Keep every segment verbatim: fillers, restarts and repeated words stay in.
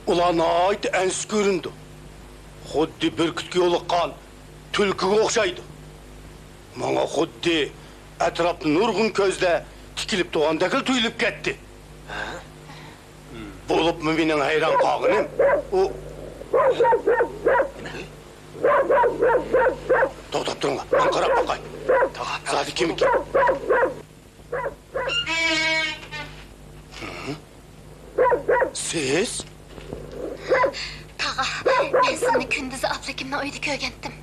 ئۇلار ناھايىتى ئەنسىز كۆرۈنىدۇ. خۇددى بۈركۈتكە يولۇققان تۈلكىگە ئوخشايدۇ. ماڭا خۇددى ئەتراپتا نۇرغۇن كۆزلەر تىكىلىپ تۇرغاندەكلا تۇيۇلۇپ كەتتى. بولۇپمۇ مېنىڭ ھەيران قالغىنىم، ئۇ... توختاپ تۇرۇڭلار، مەن قاراپ باقاي. زادى كىمكىن؟ سىز؟ تاغا، مەن سىلىنى كۈندۈزى ئابلىكىمنىڭ ئۆيىدە كۆرگەنتىم.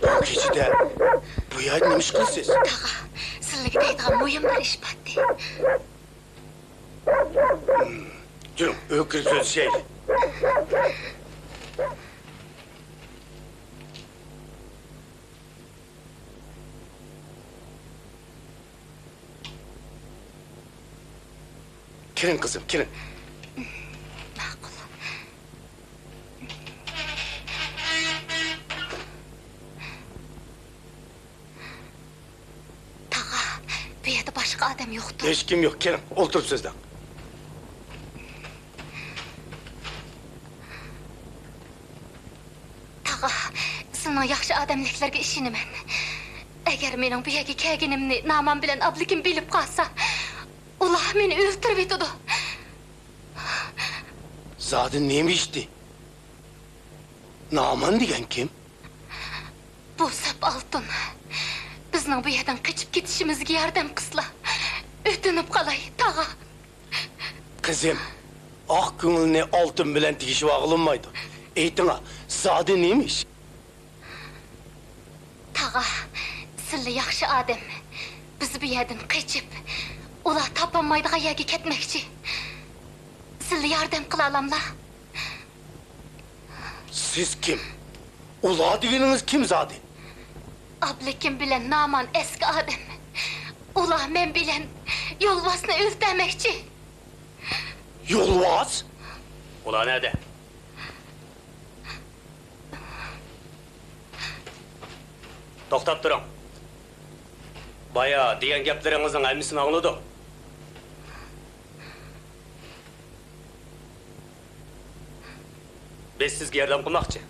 بۇ كېچىدە بۇ يەردە نېمە ئىش قىلىسىز؟ تاغا، سىلىگە دەيدىغان مۇھىم بىر ئىش بارتى. يۈرۈڭ، ئۆيگە كىرىپ سۆزلىشەيلى. كىرىڭ، قىزىم، كىرىڭ. ماقۇل. تاغا، بۇ يەردە باشقا ئادەم يوقتۇ؟ ھېچكىم يوق، كىرىڭ، ئولتۇرۇپ سۆزلەڭ. تاغا، سىلىنىڭ ياخشى ئادەملىكلىرىگە ئىشىنىمەن. ئەگەر مېنىڭ بۇ يەرگە كەلگىنىمنى نامان بىلەن ئابلىكىم بىلىپ قالسا، ئۇلار مېنى ئۆلتۈرۈۋېتىدۇ. زادى نېمە ئىشتى؟ نامان دېگەن كىم؟ بۇ سەپ ئالتۇن. بىزنىڭ بۇ يەردىن قېچىپ كېتىشىمىزگە ياردەم قىلسىلا، ئۆتۈنۈپ قالاي، تاغا. قىزىم، ئاق كۆڭۈلنى ئالتۇن بىلەن تېگىشىۋالغىلى بولمايدۇ. ئېيتىڭا، زادى نېمە ئىش؟ تاغا، سىلى ياخشى ئادەم. بىز بۇ يەردىن قېچىپ، ئۇلار تاپالمايدىغان يەرگە كەتمەكچى. سىلى ياردەم قىلالاملا؟ سىز كىم؟ ئۇلار دېگىنىڭىز كىم زادى؟ ئابلىكىم بىلەن نامان ئەسكى ئادەم. ئۇلار مەن بىلەن يولۋاسنى ئۆلتۈرمەكچى. يولۋاس؟ ئۇلار نەدە؟ توختاپ تۇرۇڭ. بايا دېگەن گەپلىرىڭىزنىڭ ھەممىسىنى ئاڭلىدۇق. بىز سىزگە ياردەم قىلماقچى.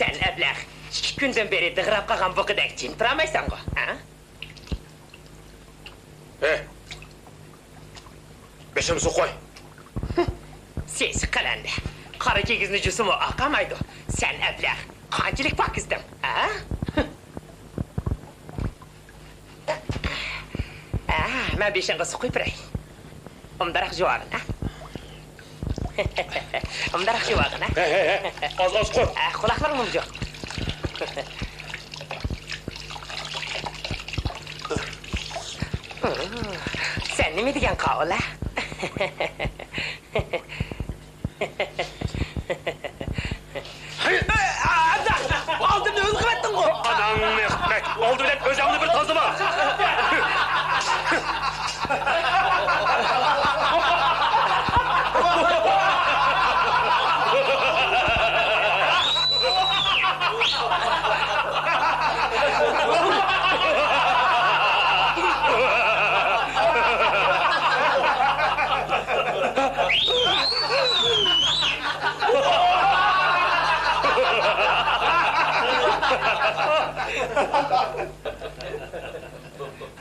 سەن ئەبلەخ، ئىككى كۈندىن بېرى دىغراپ قالغان بۇقىدەك جىم تۇرالمايسەنغۇ، ھە؟ ھە؟ بېشىمغا سۇ قۇي. سېسىق قەلەندە. قارا كىگىزنى جۇسىمۇ ئاقارمايدۇ. سەن ئەبلەخ، قانچىلىك پاكىزدىڭ، ھە؟ ھە، مەن بېشىڭغا سۇ قۇيۇپ بېرەي. ئۇنداراق جۇۋاغىن، ھە؟ ئۇنداراق جۇۋاغىن، ھە؟ ھە، ھە، ھە. ئاز، ئاز قۇي. ھە، قۇلاقلىرىڭ مۇمجۇ. سەن نېمە دېگەن قاۋۇل، ھە؟ ئالدىمنى ئۆلگۈرەتتىڭغۇ! ئاناڭنى ئېقىتمەك! ئالدى بىلەن ئۆزۈڭنى بىر تازىلا!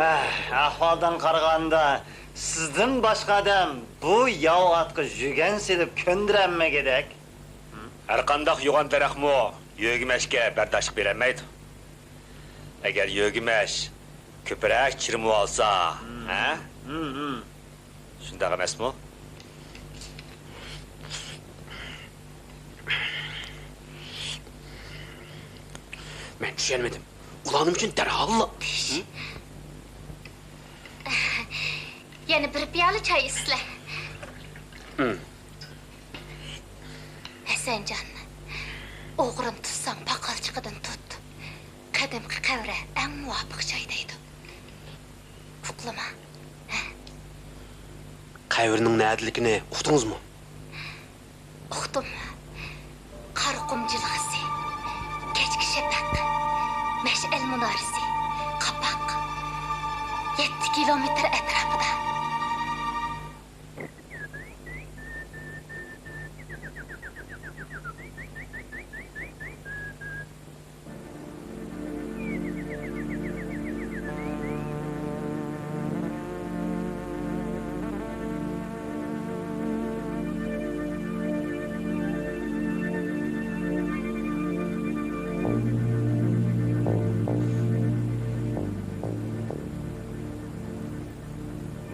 ھە، ئەھۋالدىن قارىغاندا، سىزدىن باشقا ئادەم بۇ ياۋا ئاتقا يۈگەن سېلىپ كۆندۈرەلمىگۈدەك. ھەرقانداق يوغان دەرەخمۇ يۆگىمەشكە بەرداشلىق بېرەلمەيدۇ. ئەگەر يۆگىمەش كۆپرەك چىرىمىۋالسا، ھە؟ شۇنداق ئەمەسمۇ؟ مەن چۈشەنمىدىم. ئۇلار نېمە ئۈچۈن دەرھاللا يەنە بىر پىيالە چاي ئىچسىلە. ھەسەنجان، ئوغرىنى تۇتساڭ پاقالچىقىدىن تۇت. قەدىمكى قەبرە ئەڭ مۇۋاپىق جاي دەيدۇ. ئۇقلىما. ھە؟ قەبرىنىڭ نەدىلىكىنى ئۇقتىڭىزمۇ؟ ئۇقتۇم. قارىقۇم جىلغىسى، كەچكى شەپەق، مەشئەل مۇنارىسى، قاپاق. يەتتە كىلومېتىر ئەتراپىدا.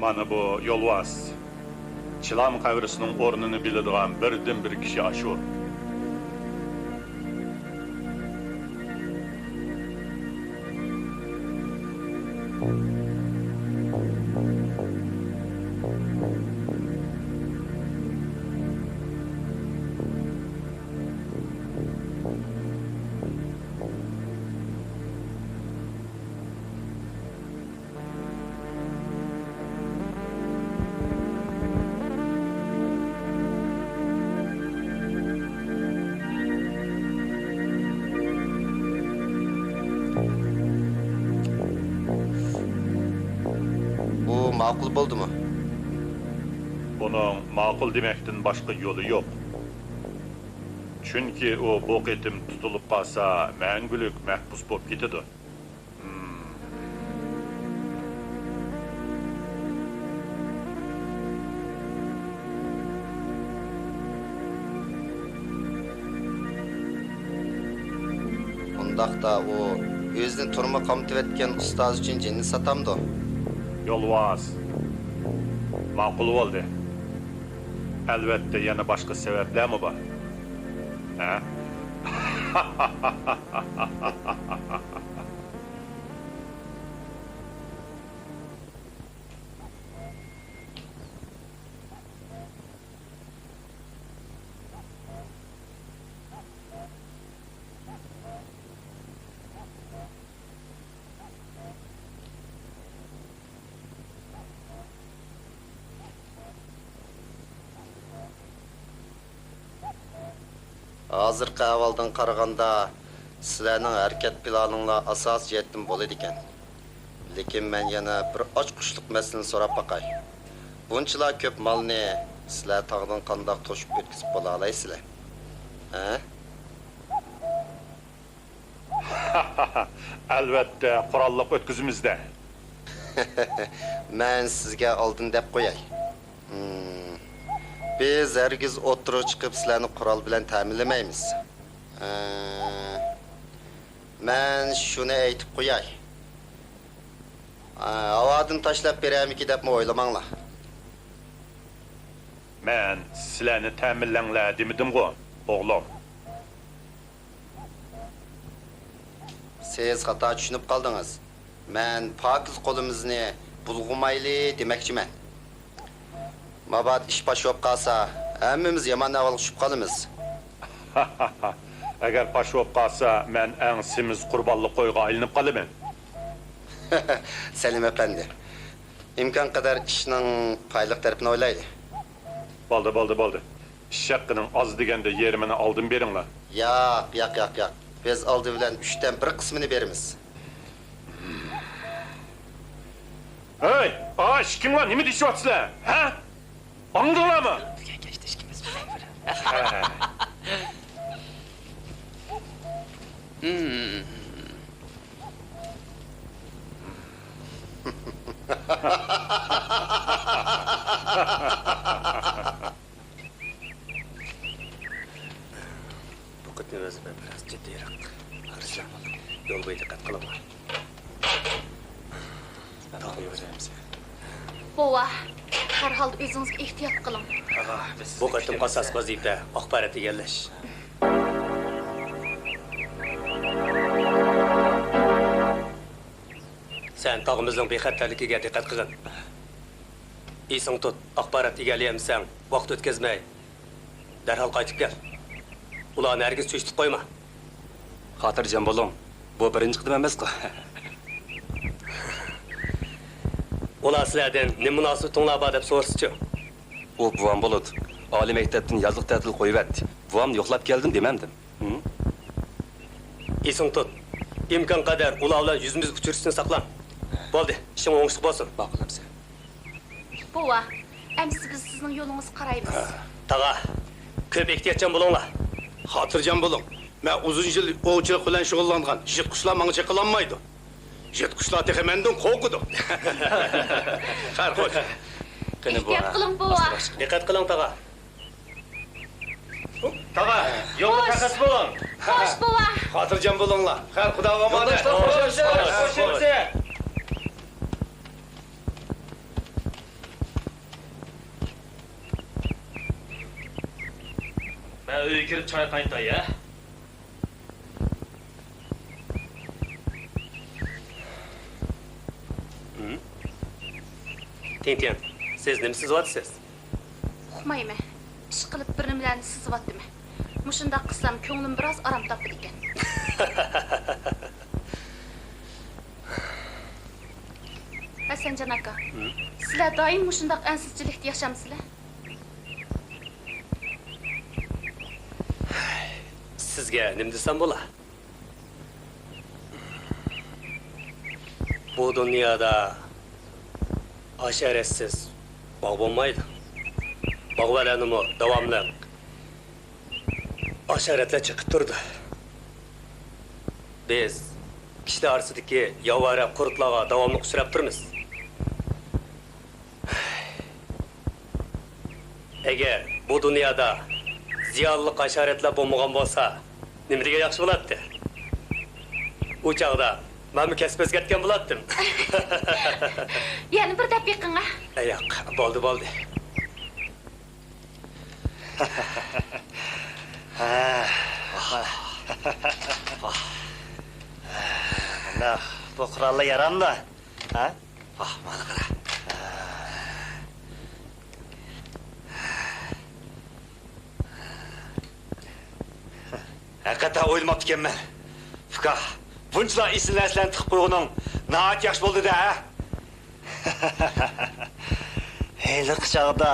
مانا بۇ يولۋاس. چىلان قەبرىسىنىڭ ئورنىنى بىلىدىغان بىردىنبىر كىشى ئاشۇ. بۇ ماقۇل بولدىمۇ؟ بۇنىڭ ماقۇل دېمەكتىن باشقا يولى يوق. چۈنكى ئۇ بۇ قېتىم تۇتۇلۇپ قالسا، مەڭگۈلۈك مەھبۇس بولۇپ كېتىدۇ. ئۇنداقتا ئۇ ئۆزىنى تۈرمە قامىتىۋەتكەن ئۇستازى ئۈچۈن جېنىنى ساتامدۇ؟ يولۋاس. ماقۇل بولدى. ئەلۋەتتە، يەنە باشقا سەۋەبلەرمۇ بار. ھە؟ ھازىرقى ئەھۋالدىن قارىغاندا، سىلەرنىڭ ھەرىكەت پىلانىڭلار ئاساسىي جەھەتتىن بولىدىكەن. لېكىن مەن يەنە بىر ئاچقۇچلۇق مەسىلىنى سوراپ باقاي. بۇنچىلا كۆپ مالنى سىلەر تاغدىن قانداق توشۇپ ئۆتكۈزۈپ بولالايسىلەر؟ ھە؟ ئەلۋەتتە، قوراللىق ئۆتكۈزىمىز-دە. مەن سىزگە ئالدىن دەپ قوياي. ھىم. بىز ھەرگىز ئوتتۇرىغا چىقىپ سىلەرنى قورال بىلەن تەمىنلىمەيمىز. ئە، مەن شۇنى ئېيتىپ قوياي. ئە، ھاۋادىن تاشلاپ بېرەرمىكى دەپمۇ ئويلىماڭلار. مەن سىلەرنى تەمىنلەڭلار دېمىدىمغۇ، ئوغلۇم؟ سىز خاتا چۈشىنىپ قالدىڭىز. مەن پاكىز قولىمىزنى بۇلغىمايلى دېمەكچىمەن. مابات ئىش پاش بولۇپ قالسا، ھەممىمىز يامان ئەھۋالغا چۈشۈپ قالىمىز. ئەگەر پاش بولۇپ قالسا، مەن ئەڭ سېمىز قۇربانلىق قويغا ئايلىنىپ قالىمەن. سەلىم ئەپەندى، ئىمكان قەدەر ئىشنىڭ پايدىلىق تەرىپىنى ئويلايلى. بولدى، بولدى، بولدى. ئىش ھەققىنىڭ ئاز دېگەندە يېرىمىنى ئالدىن بېرىڭلار. ياق، ياق، ياق، ياق. بىز ئالدى بىلەن ئۈچتىن بىر قىسمىنى بېرىمىز. ھەي، ئا، ئىككىڭلار نېمە دېيىشىۋاتىسىلەر، ھە؟ ئاڭلىدىڭلارمۇ؟ بۈگۈن كەچتە ئىككىمىز بىلەن بىر. ھە. بۇ قېتىم ۋەزىپە بىراز جىددىيراق. خاتىرجەم بولۇڭ. يول بويى دىققەت قىلىڭلار. بوۋا، ھەر ھالدا ئۆزىڭىزگە ئېھتىيات قىلىڭ. بۇ قېتىمقى ئاساسىي ۋەزىپە ئاخبارات ئىگىلەش. سەن تاغىمىزنىڭ بىخەتەرلىكىگە دىققەت قىلغىن. ئېسىڭ تۇت، ئاخبارات ئىگىلىيەلمىسەڭ، ۋاقىت ئۆتكۈزمەي، دەرھال قايتىپ كەل. ئۇلارنى ھەرگىز چۆچۈتۈپ قويما. خاتىرجەم بولۇڭ، بۇ بىرىنچى قېتىم ئەمەسقۇ. ئۇلار سىلەردىن نېمە مۇناسىۋىتىڭلار بار دەپ سورىسىچۇ؟ ئۇ بوۋام بولىدۇ. ئالىي مەكتەپتىن يازلىق تەتىل قويۇۋەتتى. بوۋامنى يوقلاپ كەلدىم دېمەمدىم. ھىم؟ ئېسىڭ تۇت، ئىمكان قەدەر ئۇلار بىلەن يۈزمۇيۈز ئۇچرىشىشنى ساقلاڭ. بولدى، ئىشىڭ ئوڭۇشلۇق بولسۇن. ماقۇل ئەمىسە. بوۋا، ئەمىسە بىز سىزنىڭ يولىڭىزغا قارايمىز. تاغا، كۆپ ئېھتىياتچان بولۇڭلار. خاتىرجەم بولۇڭ. مەن ئۇزۇن يىل ئوۋچىلىق بىلەن شۇغۇللانغان. يىرتقۇچلار ماڭا چېقىلالمايدۇ. يىرتقۇچلار تېخى مەندىن قورقىدۇ. خەير، خوش. قېنى، بوۋا. ئېھتىيات قىلىڭ، بوۋا. دىققەت قىلىڭ، تاغا. تاغا، يولغا پەخەس بولۇڭ. خوش، بوۋا. خاتىرجەم بولۇڭلار. خەير، خۇداغا ئامانەت. يولداشلار، خوش، خوش، خوش، خوش. مەن ئۆيگە كىرىپ چاي قاينىتاي، ھە؟ ھىم؟ تىڭتىڭ، سىز نېمە سىزىۋاتىسىز؟ ئۇقمايمەن. ئىشقىلىپ بىر نېمىلەرنى سىزىۋاتىمەن. مۇشۇنداق قىلسام كۆڭلۈم بىراز ئارام تاپىدىكەن. ھەسەنجان ئاكا، ھىم؟ سىلەر دائىم مۇشۇنداق ئەنسىزچىلىكتە ياشامسىلەر؟ سىزگە نېمە دېسەم بولا؟ بۇ دۇنيادا ھاشارەتسىز باغ بولمايدۇ. باغۋەنلەرنىمۇ داۋاملىق ھاشارەتلەر چېقىپ تۇرىدۇ. بىز كىشىلەر ئارىسىدىكى ياۋارە قۇرتلارغا داۋاملىق ئۇچراپ تۇرىمىز. ئەگەر بۇ دۇنيادا زىيانلىق ھاشارەتلەر بولمىغان بولسا، نېمە دېگەن ياخشى بولاتتى؟ ئۇ چاغدا مەنمۇ كەسىپ ئۆزگەرتكەن بولاتتىم. يەنە بىر دەپ بېقىڭ، ھە؟ ياق، بولدى، بولدى. ھە. مانا بۇ قوراللار يارامدۇ؟ ھە؟ ۋاھ، مانا قارا. ھەقىقەتەن ئويلىماپتىكەنمەن. ئۇكا، بۇنچىلا ئېسىل نەرسىلەرنى تىقىپ قويغىنىڭ ناھايىتى ياخشى بولدى-دە، ھە؟ ھېلىقى چاغدا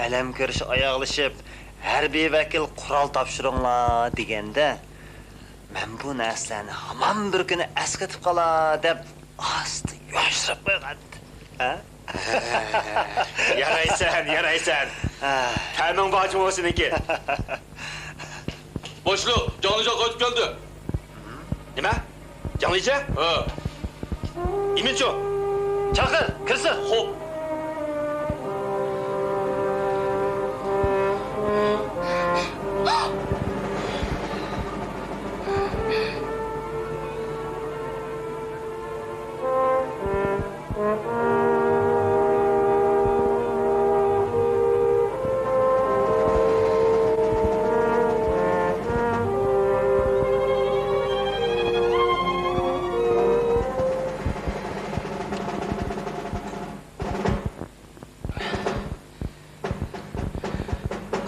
ئەلەم كۆرۈش ئاياغلىشىپ، ھەربىي ۋەكىل قورال تاپشۇرۇڭلار دېگەندە، مەن بۇ نەرسىلەرنى ھامان بىر كۈنى ئەسكەرتىپ قالا دەپ ئاستا يوشۇرۇپ قويغانىدىم. ھە؟ يارايسەن، يارايسەن. ھە. تەمىڭ بار جۇمۇ سېنىڭكى. باشلىق، جانىجان قايتىپ كەلدى. نېمە؟ جاڭ لىجيە؟ ھە. ئىمىنچۇ. چاقىر، كىرسۇن. خوپ.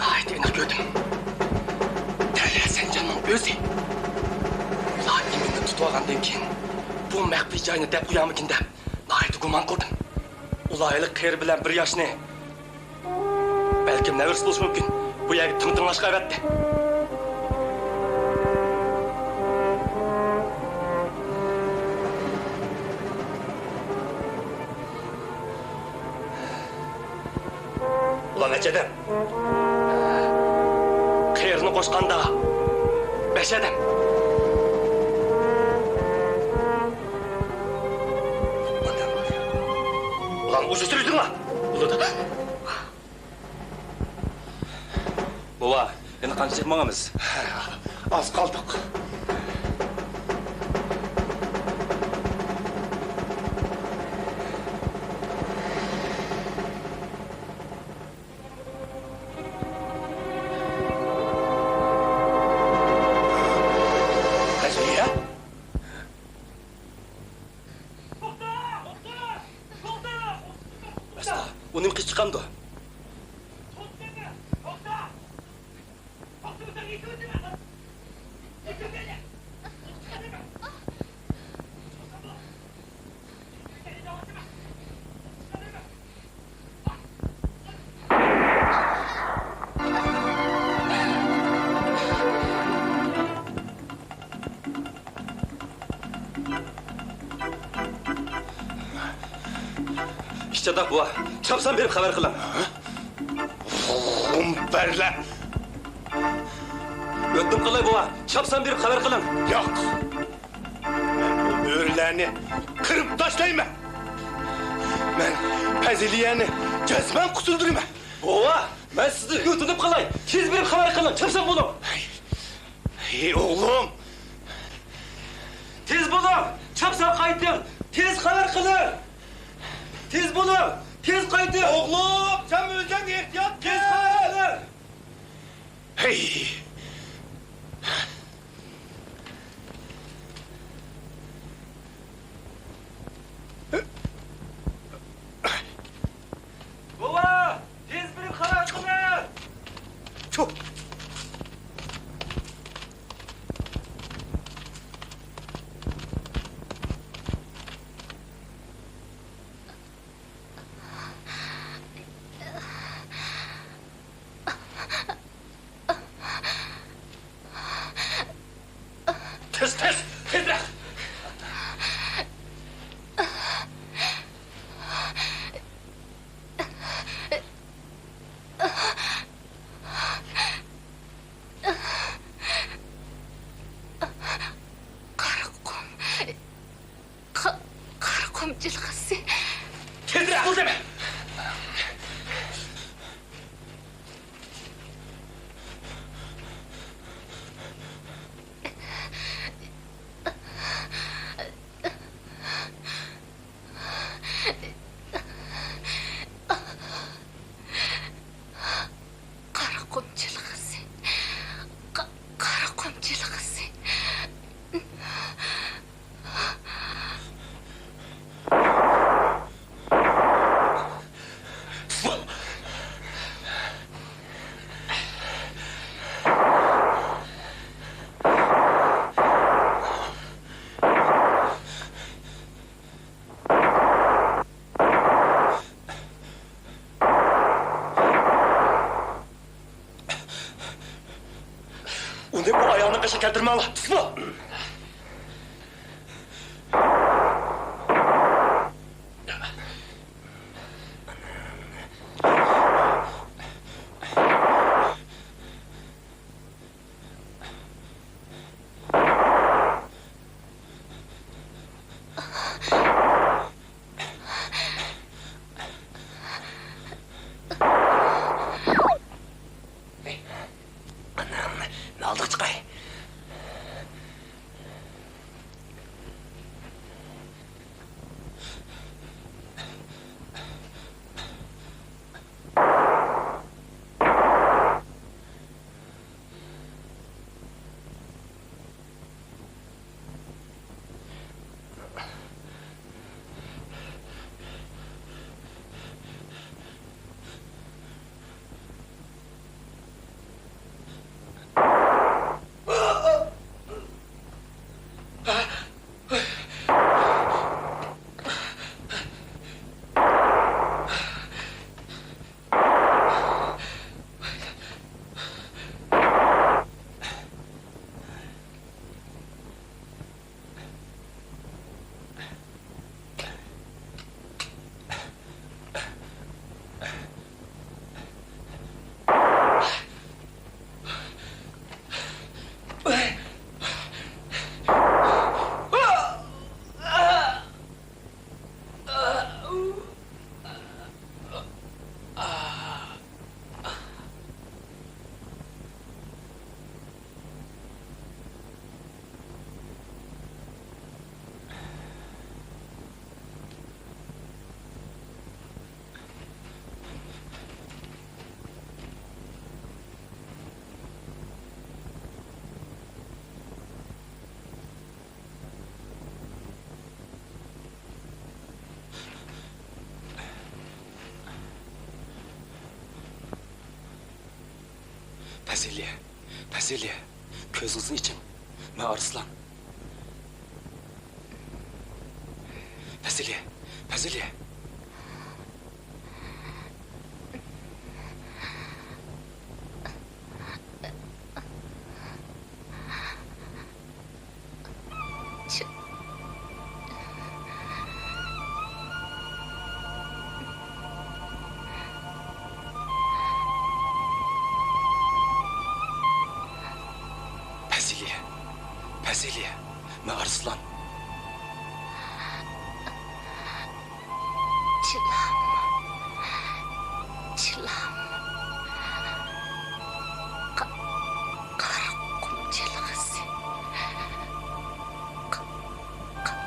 ناھايىتى ئېنىق كۆردۈم. دەل ھەسەنجاننىڭ ئۆزى. ئۇلار ئىمىننى تۇتۇۋالغاندىن كېيىن، بۇ مەخپىي جاينى دەپ قويارمىكىن دەپ، ناھايىتى گۇمان قىلدىم. ئۇلار ھېلىقى قېرى بىلەن بىر ياشنى، بەلكىم نەۋرىسى بولۇشى مۇمكىن، بۇ يەرگە تىڭ-تىڭلاشقا ئەۋەتتى. ئۇلار نەچچە ئادەم؟ قېرىنى قوشقاندا بەش ئادەم. ئۇلارنى ئۇزىتىپ يۈزدۈڭلار. بولىدۇ. بوۋا، يەنە قانچىلىك ماڭىمىز؟ ئاز قالدۇق. ئۇنىڭ قىچىقامدۇ؟ ئىچىدە بوۋا، چاپسان بېرىپ خەۋەر قىلىڭ. غۇمبەرلە! ئۆتۈنۈپ قالاي بوۋا، چاپسان بېرىپ خەۋەر قىلىڭ. ياق! مەن بۇ بۆرىلەرنى قىرىپ تاشلايمەن. مەن پەزىلىيەنى جەزمەن قۇتۇلدۇرىمەن. بوۋا، مەن سىزدىن ئۆتۈنۈپ قالاي، تېز بېرىپ خەۋەر قىلىڭ، چاپسان بولۇڭ. ھەي، ئوغلۇم! تېز بولۇڭ! چاپسان قايتىڭ! تېز خەۋەر قىلىڭ! تېز بولۇڭ! تېز قايتىڭ! ئوغلۇم، سەن ئۆزۈڭ ئېھتىيات قىل! تېز خەۋەر قىلىڭ! ھەي! بوۋا! تېز بېرىپ خەۋەر قىلىڭ! چۇھ! تېز، تېز، تېزرەك! قارا قۇم. قا-، قارا قۇم جىلغىسى. تېزرەك بول دېمە! قارا قۇم جىلغىسى. قا-، قارا قۇم جىلغىسى. ئۇنى بۇ ئايالنىڭ قېشىغا كەلتۈرمەڭلار. تۇتۇپ! ئالدىغا چىقاي. پەزىلىيە، پەزىلىيە، كۆزىڭىزنى ئېچىڭ. مەن ئارسلان. پەزىلىيە، پەزىلىيە. پەزىلىيە، پەزىلىيە، مەن ئارسلان. چىلام، چىلام، قا-، قارا قۇم جىلغىسى. قا-، قا-،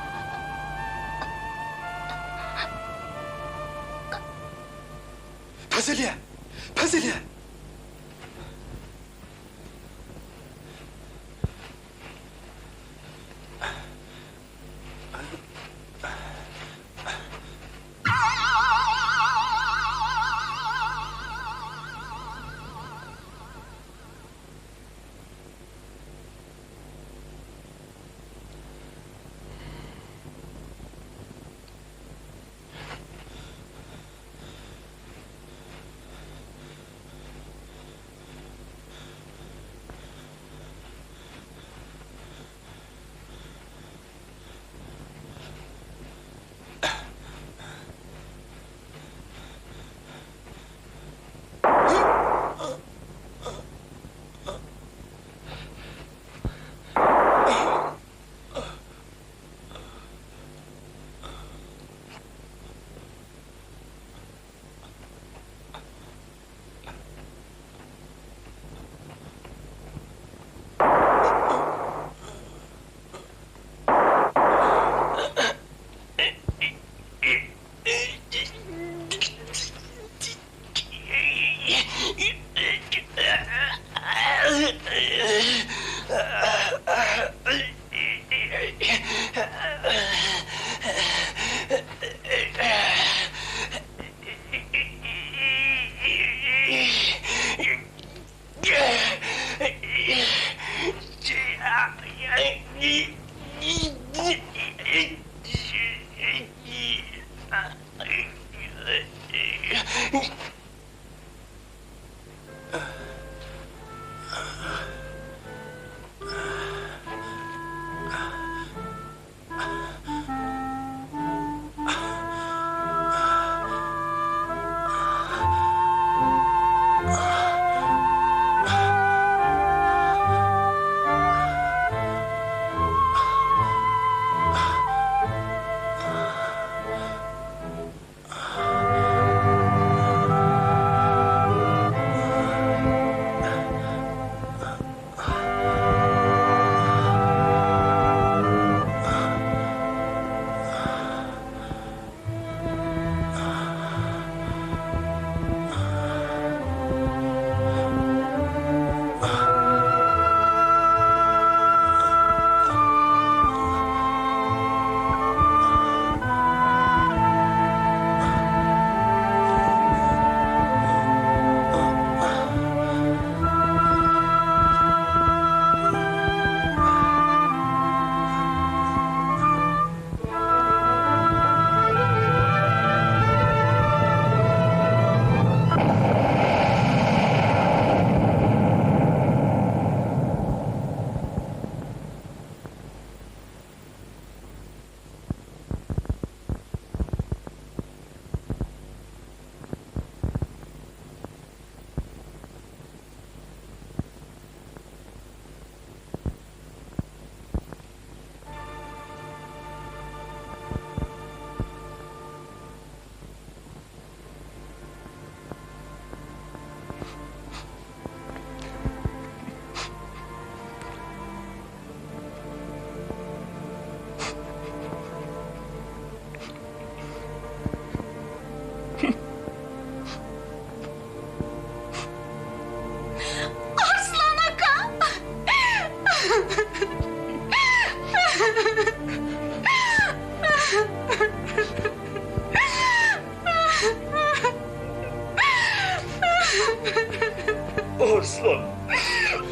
پەزىلىيە! پەزىلىيە!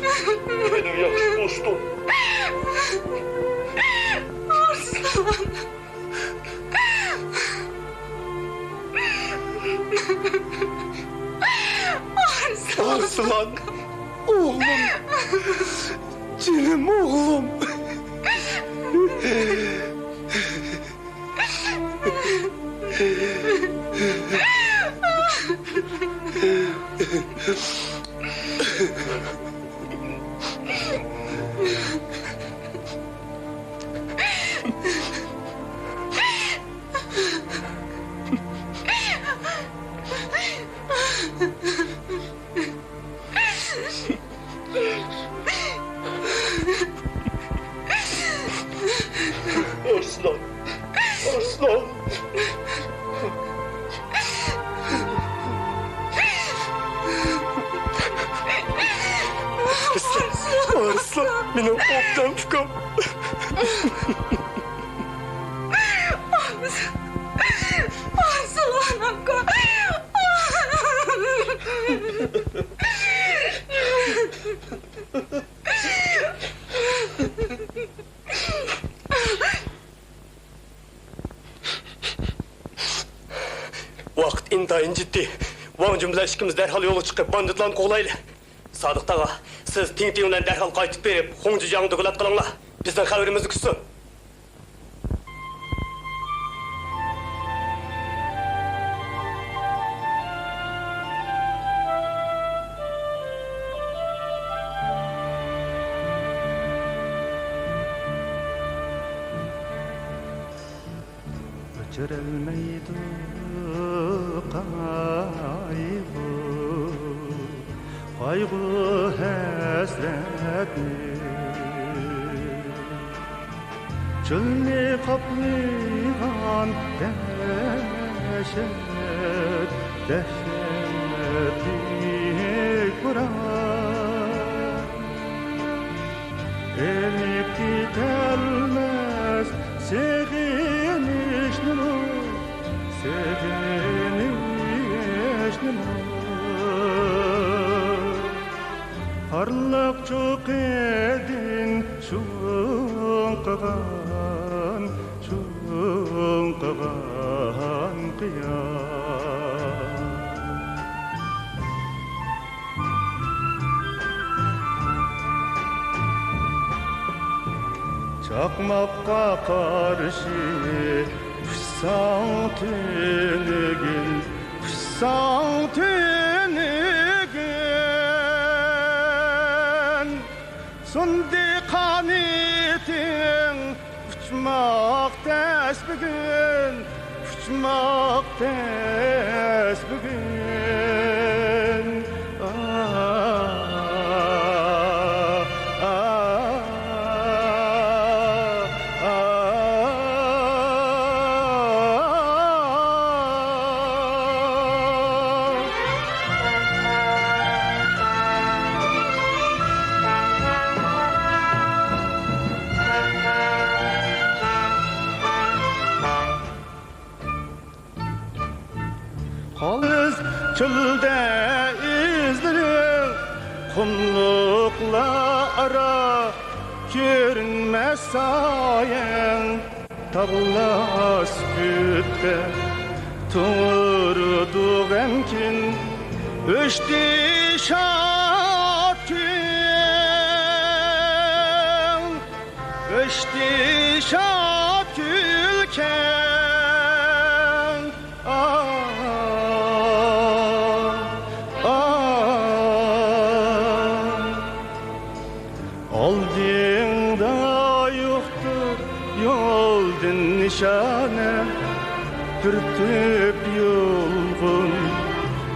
مېنىڭ ياخشى دوستۇم. ئارسلان. ئارسلان. ئارسلان. ئوغلۇم. جېنىم ئوغلۇم. ئارسلان! ئارسلان! ئارسلان! ئارسلان! مېنىڭ ئوبدان ئۇكام! ئارسلان ئاكا! ۋاقىت ئىنتايىن جىددىي. ۋاڭ جۈن بىلەن ئىككىمىز دەرھال يولغا چىقىپ، باندىتلارنى قوغلايلى. سادىق تاغا، سىز تىڭتىڭ بىلەن دەرھال قايتىپ بېرىپ، خۇڭجىجياڭنى دوكلات قىلىڭلار. بىزنىڭ خەۋىرىمىزنى كۈتسۇن. ئۆچۈرەلمەيدۇ قايغۇ، قايغۇ-ھەسرەتنى. چۆلنى قاپلىغان دەھشەت، دەھشەتلىك بوران. ئېلىپ كېتەلمەس سېغىنىشنىمۇ، سېغىنىشنىمۇ. پارلاق چوقىدىن چوڭقىغان، چوڭقىغان قىيا. چاقماققا قارشى ئۇچساڭ تۈنۈگۈن، ئۇچساڭ تۈنۈگۈن، سۇندى قانىتىڭ. ئۇچماق تەس بۈگۈن، ئۇچماق تەس بۈگۈن. ئا، ئا، ئا، ئا. قالىمىز چۆلدە ئىزلىرىڭ، قۇملۇقلار ئارا كۆرۈنمەس سايەڭ. تاغلار سۈكۈتتە تۇرىدۇ غەمكىن، ئۆچتى شاد كۈن. ئۆچتى شاد كۈلكەڭ، ئا، ئا. ئالدىڭدا يوقتۇر يولدىن نىشانە، بىر تۈپ يۇلغۇن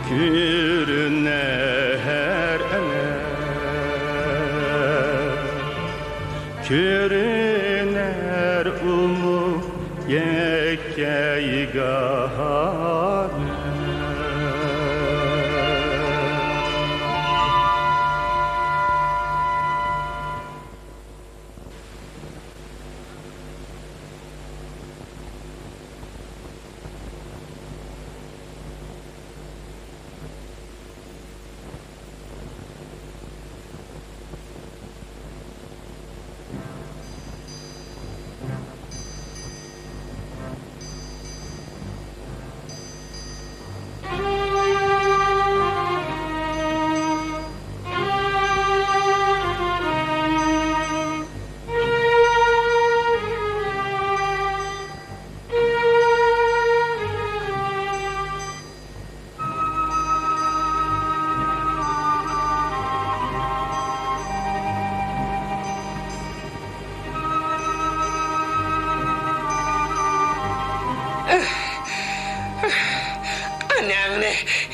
كۆرۈنەر ئەنە. كۆرۈنەر ئۇمۇ يەككە يېگانە.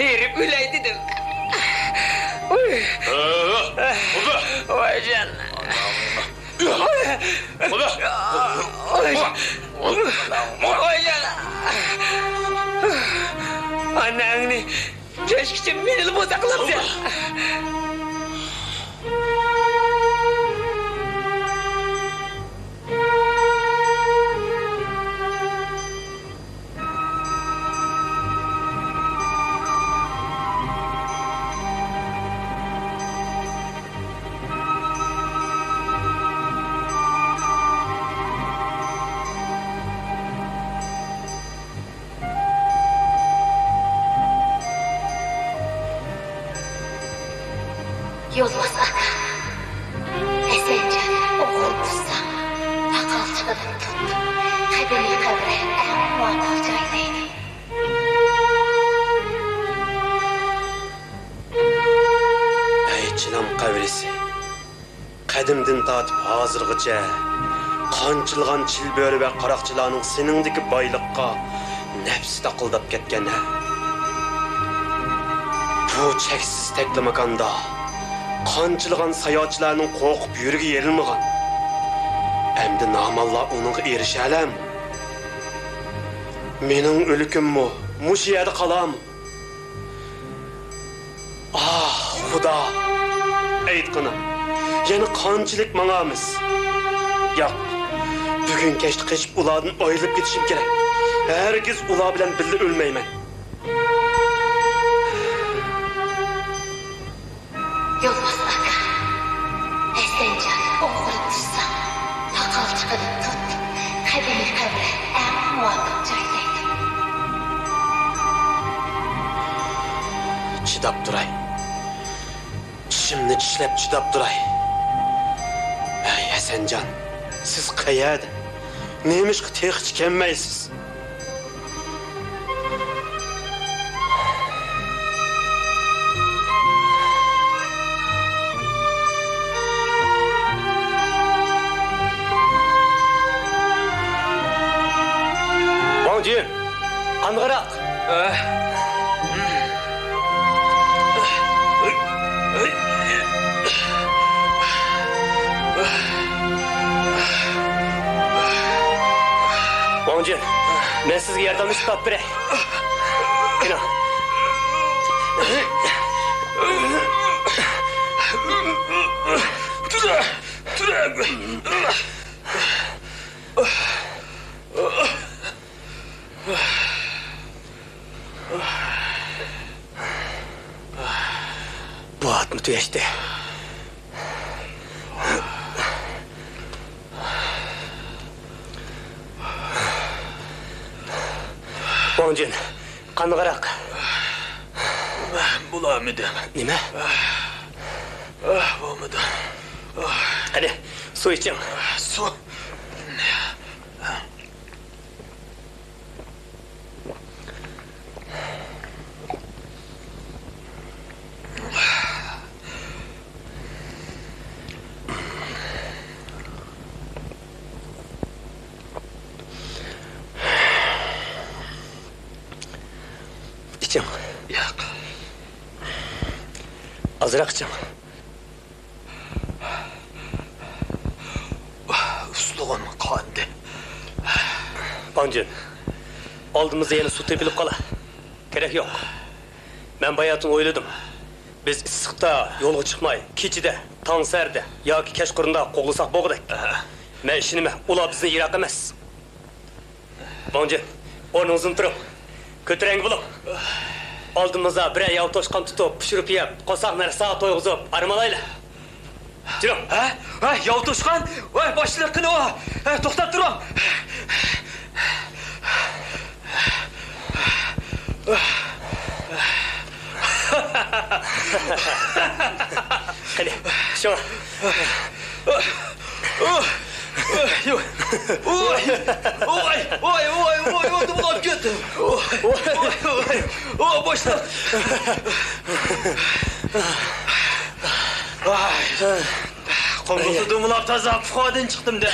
ھېرىپ ئۆلەي دېدىم. ئۇي. ۋايجان. ۋايجان. ئاناڭنى كەچكىچە مېنىلا بوزەك قىلامسەن. يولۋاس ئاكا، ھەسەنجان ئوغرىنى تۇتساڭ، پاقالچىقىدىن تۇت، قەدىمىي قەبرە ئەڭ مۇۋاپىق جاي دەيدۇ. ئەي چىلان قەبرىسى! قەدىمدىن تارتىپ ھازىرغىچە قانچىلىغان چىلبۆرە ۋە قاراقچىلارنىڭ سېنىڭدىكى بايلىققا نەپسى تاقىلداپ كەتكەن ھە؟ بۇ چەكسىز تەكلىماكاندا قانچىلىغان ساياھەتچىلەرنىڭ قورقۇپ يۈرىكى يېرىلمىغان. ئەمدى ناماللار ئۇنىڭغا ئېرىشەلەمۇ؟ مېنىڭ ئۆلۈكۈممۇ مۇشۇ يەردە قالامۇ؟ ئاھ، خۇدا! ئېيتقىنا، يەنە قانچىلىك ماڭارمىز؟ ياق، بۈگۈن كەچتە قېچىپ ئۇلاردىن ئايرىلىپ كېتىشىم كېرەك. ھەرگىز ئۇلار بىلەن بىللە ئۆلمەيمەن. يولۋاس ئاكا، ھەسەنجان ئوغرىنى تۇتساڭ، پاقالچىقىدىن تۇت، قەدىمىي قەبرە ئەڭ مۇۋاپىق جاي دەيدۇ. چىداپ تۇراي. چىشىمنى چىشلەپ چىداپ تۇراي. ھەي، ھەسەنجان، سىز قەيەردە؟ نېمىشقا تېخىچە كەلمەيسىز؟ ۋاڭ جىن، قانغىراق! ۋاڭ جىن، مەن سىزگە ياردەملىشىپ تاپىپ بېرەي. كېلىڭ. بۇ ئاتما تۈگەشتى. ۋاڭ جىن، قانغىراق. بولالمىدىم. نېمە؟ بولمىدى. قېنى، سۇ ئىچىڭ. سۇ. ئىچىڭ. ياق. ئازراق ئىچىڭ. ئۇسلۇغۇم قاندى. ۋاڭ جىن، ئالدىمىزدا يەنە سۇ تېپىلىپ قالا. كېرەك يوق. مەن باياتىن ئويلىدىم. بىز ئىسسىقتا يولغا چىقماي، كېچىدە، تاڭ سەھەردە ياكى كەچقۇرۇندا قوغلىساق بولغۇدەك. ئەھە. مەن ئىشىنىمەن، ئۇلار بىزدىن يىراق ئەمەس. ۋاڭ جىن، ئورنىڭىزدىن تۇرۇڭ. كۆتۈرەڭگۈ بولۇڭ. ئالدىمىزدا بىرەر ياۋا توشقان تۇتۇپ، پىشۇرۇپ يەپ، قورساق نەرسىگە تويغۇزۇپ، ئارام ئالايلى. جۈرۈڭ. ھە؟ ھە، ياۋا توشقان؟ ۋاي، باشلىق قېنى ئۇ؟ ھە، توختاپ تۇرۇڭ. قېنى، شۇڭا. ۋاي، ۋاي، ۋاي، ۋاي، دومىلاپ كەتتىم. ۋاي، ۋاي، ۋاي، ۋاي، باشلىق. ۋاي. قومۇلسا دومىلاپ تازا پۇخادىن چىقتىم دە.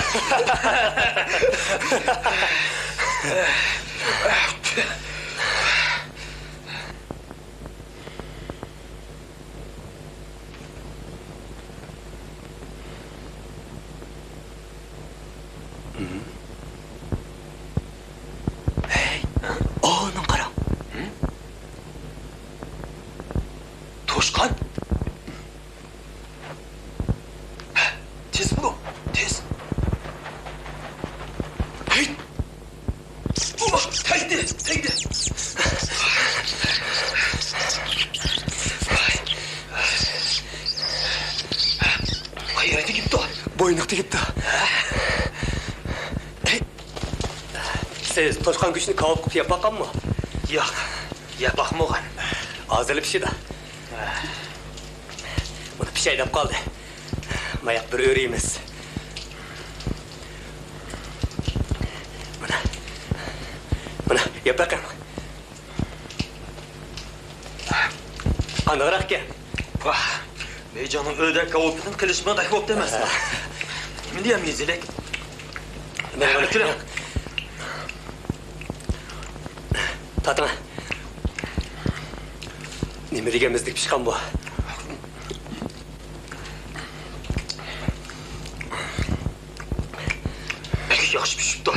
تېز بولۇڭ، تېز. ھەي! ئۇ، تەگدى، تەگدى. قايىرى تېگىپتۇ؟ بوينىغا تېگىپتۇ. سىز توشقان گۆشىنى كاۋاپ قىلىپ يەپ باققانمۇ؟ ياق، يەپ باقمىغان. ھازىرلا پىشىدۇ. بۇنى پىشاي دەپ قالدى. ماياق بىر ئۆرۈيمىز. مانا، مانا، يەپ بېقىڭ. ئانىغراق ئىكەن. ۋاھ، مەيجاننىڭ ئۆيدە كاۋاپىدىن قېلىشمىغاندەك بوپتۇ ئەمەسمۇ؟ نېمە دېيەم، يېزىلىك؟ مانا، مانا، كېلىڭ. تارتىڭ. نېمە دېگەن مىزدەك پىشقان بۇ. بەك ياخشى پىشىپتۇ.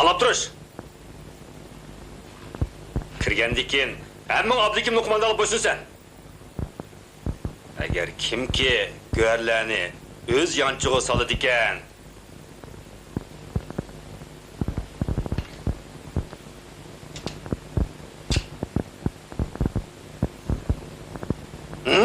ئاڭلاپ تۇرۇش! كىرگەندىن كېيىن ھەممىڭ ئابلىكىمنى قوماندانغا بويسۇنىسەن. ئەگەر كىمكى گۆھەرلەرنى ئۆز يانچۇقىغا سالىدىكەن، ھە؟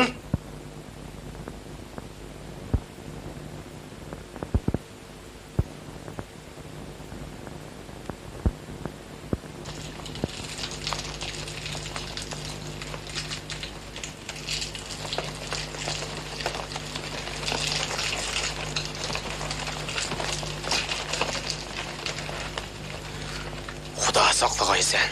خۇدا ساقلىغايسەن.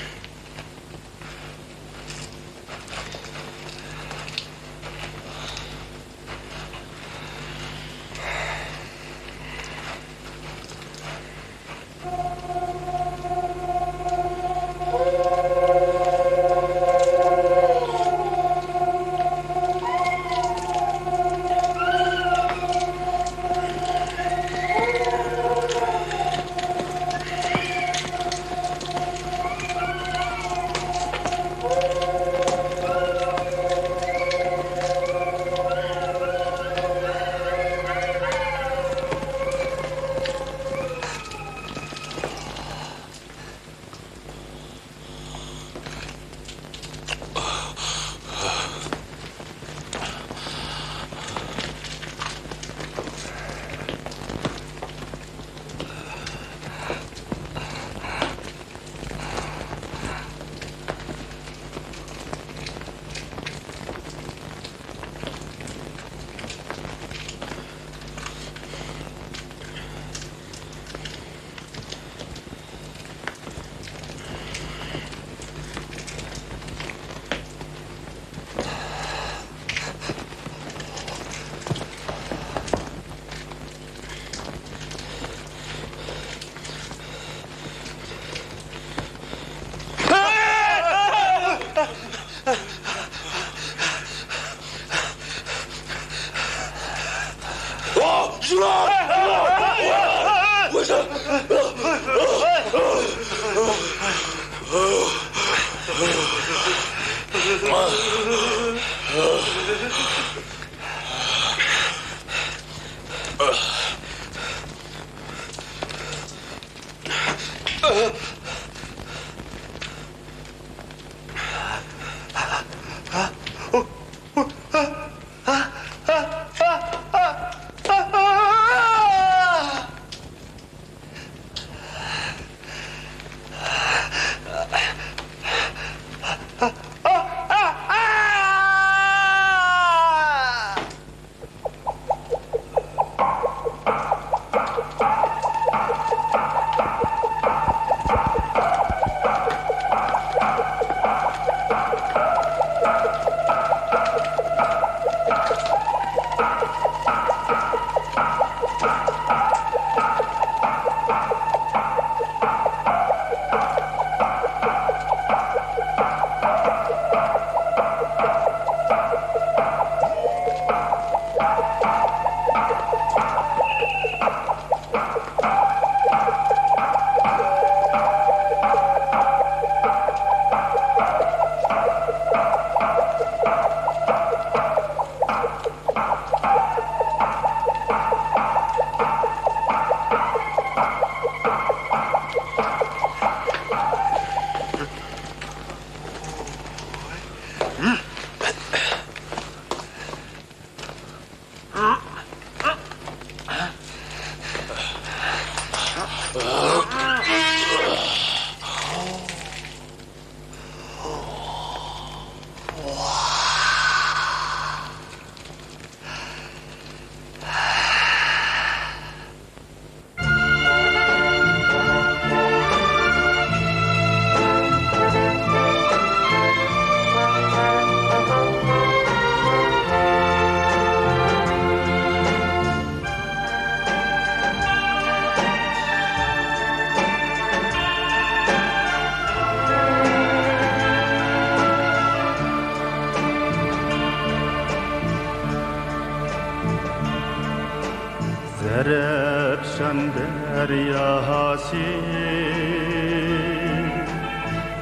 دەرياسى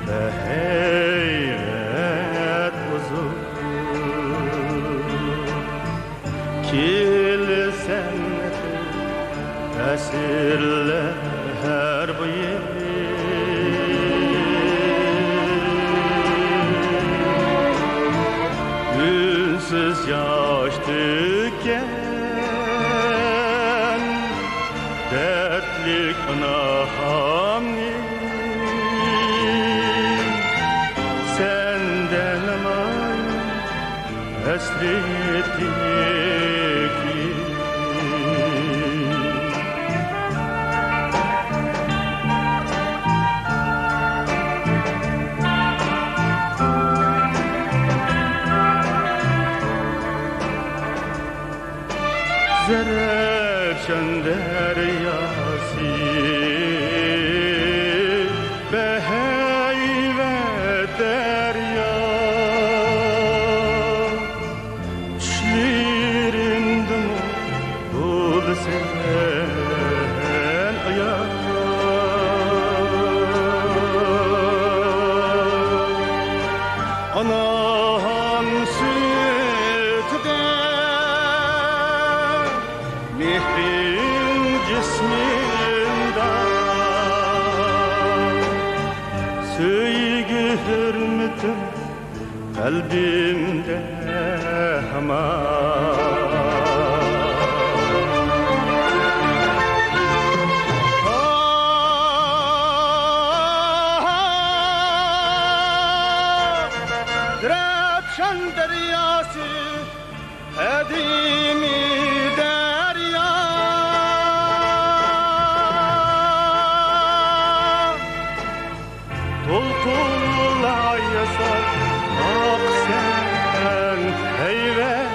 بەھەيۋەت ئۇزۇن، كېلىسەن ئەسىرلەر بويى. ئۈنسىز ياش تۆككەن دەردلىك پاناھىمنى سەندە نامايان ھەسرىتى كېيىن. زەرەپشان دەرياسى، بەھەيۋەت دەريا، چۈشلىرىمدىمۇ بولىسەن ئايان. ئانام سۈيىدە مېھرىڭ جىسمىمدا، سۆيگۈ ھۆرمىتىڭ قەلبىمدە ھامان. زەرەپشان دەرياسى، قەدىمىي دەريا، دولقۇنلار ياساپ ئاقىسەن ھەيۋەت.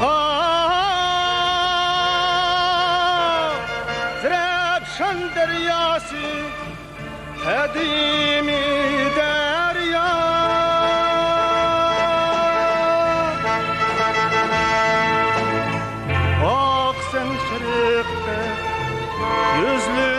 ئاھ، زەرەپشان دەرياسى، قەدىمىي دەريا، ئاقىسەن شەرقتە يۈزلۈك